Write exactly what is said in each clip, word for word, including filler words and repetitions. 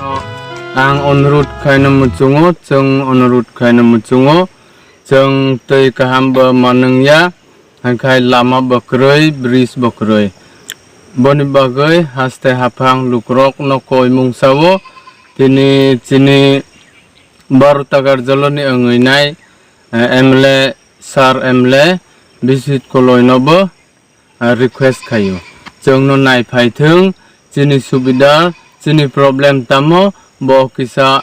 Ang onurut khaina muchungo, chwng onurut khaina muchungo, chwng twi kaham bo manwngya, hwnkhai lama bo kwrwi, bridge bo kwrwi. Boni bagwi haste haphang lukurokno koi mungsa-o, tini chini Bharat Tagar joloni wngwi nai, eh, M L A, Sir M L A, Biswit Koloino bo, ah, request khaio. Chwngno naiphai thwng, chini subida, chini problem tamo, bo kisa,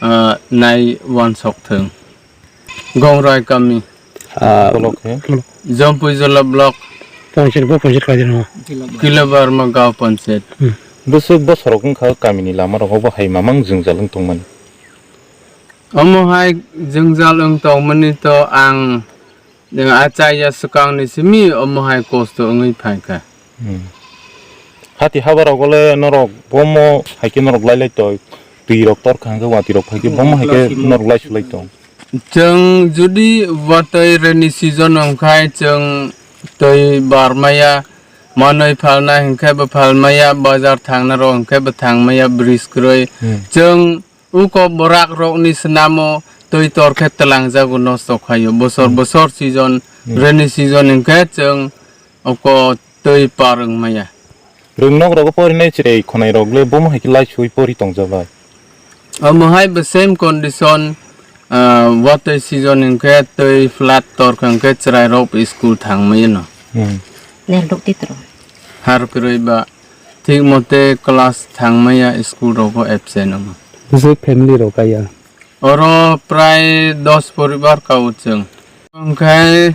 ah, nai wansok thwng. Gongrai kami. Ah, block he? Jampui Jola block. Panchayat bo panchayat khlai di no. Kilobarma Gaon Panchayat. Hmm. Bwswk bosorok wngkha kamini lama rogo bo hai mamang jwngjal wng tongmani. Omo hai jwngjal wng tongmani to ang Nang achai ya swkang ni simi omo hai kosto wngwi phaikha. Hmm. Hati haba rogo le norok bomo hai khe norok lai lai toi. Twi rok tor kha hwnkhe watwi rok phai khe bomo hai khe norok lai su lai tong. Chwng jodi watwi rainy season wngkhai chwng twi barmaya manwi phalna hinkhe bo phalmaya bazar thangna rok hinkhe bo thangmaya bridge kwrwi. Hmm. Chwng Uko borak rokni snamo twi tor khe twlangjago nosto khaio. Bosor Hmm. bosor season, Hmm. rainy season hinkhe chwng uko twi par wngmaya. Rwngnok rogo porinai chwrai khwnai rok le bomo hai khe lai sui pori tongjabai. Omo hai bo same condition, ah, watwi season hinkhe twi flood tor khe hinkhe chwrai rok school thangmaya no. Hmm. Ner duk titro. Har kwrwi ba. Thik mote class thangmaya school rogo absent wngo. Bwswk family rok kaya? Oro prai dos poribar kao chwng. Wngkhai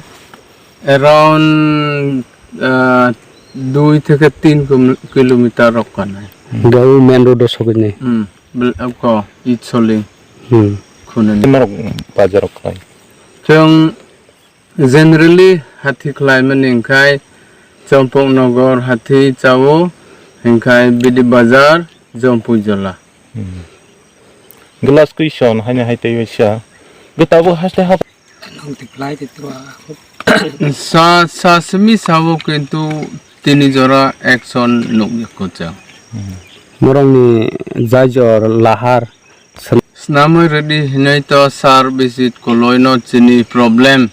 around, ah, dui theke tin kum-, kilometer rok kanai. Gawi main road o sogwinai. Hmm. Bel-, ko Itsoling. Hmm. Khunani. Norok bazar rok khai. Chwng Generally, hati khlaimani hinkhe Champaknagar hati chao, hinkhe Bidi Bazar, Jampui Jola. Hmm. Glass question haino hai tei waisa. Ge tabuk haste hap- Sa, sa simi sao kintu tini jora action nukya kocha. Hmm. Norokni jai jor lahar Snamwi rwdi hinwi to sir Biswit Koloino chini problem.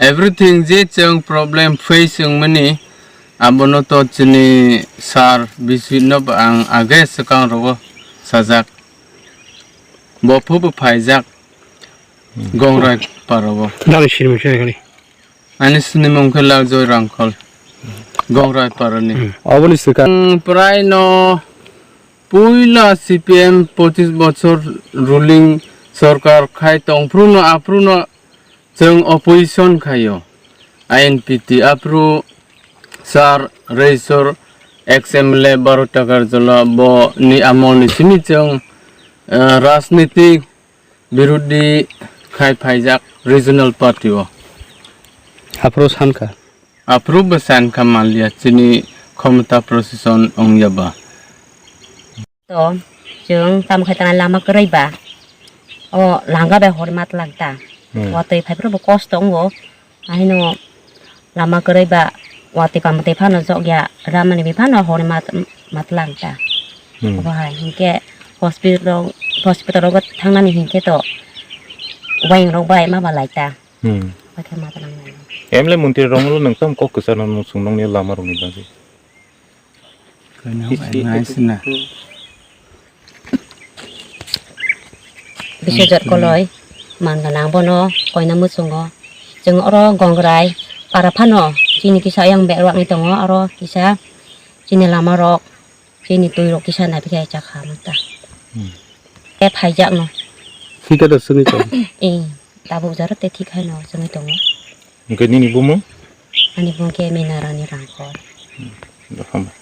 Everything je chwng problem face wngmani, abono to chini sir Biswitno bo ang age swkang rogo sajak. Bo phubo phaijak. Hmm. Gongrai parogo. Dali sirmung se kali. Ani sinimung khe Laljoy Rangkhol, Gongrai parani. Hmm. Oboni swkang. Ang prai no puila C P M pochis bochor ruling sorkar khai tongphru no aphru no chwng opposition khaio. I N P T aphru sir Reisor ex M L A Baro Takarjola bo ni amol ni simi chwng, eh, rajnitik Birudhi khai phaijak regional party o. Aphuru sankha. Aphuru bo sankha manliya chini khomota procession wngya ba. To, chwng tamo khai tana lama kwrwi ba. O langa bai hor mat lang ta. Hmm. Watwi phai phuru bo kosto wngo. Ahino lama kwrwi ba watwi kamatwi phano jokya, ramani bai phano hor mat-, matlang ta. Hmm. Obo hai hinkhe hospital rok, hospital rogo thangnani hinkhe to wayang rok bai ma balai ta. Hmm. Obo khe matlang nai. M L A montri rok no nwng tamo kok kwchar no nwng swng nokni lama rokni bagwi? Kano Isi- ai nai sina. Biswajit Koloi, man gwnang bono koina muchungo. Chwng oro Gongrai para phano chini kisa ayang berwakni tongo, oro kisa chini lama rok, chini twi rok kisa nabi khe chakha manta. Hmm. Tei phaijak no. Thik khe to swngwi tong. Eh, tabuk jaro tei thik hai no swngwi tongo. Hwnkhe nini bumung? Ani bumung khe Minarani Rangkhol. Hmm, hambai.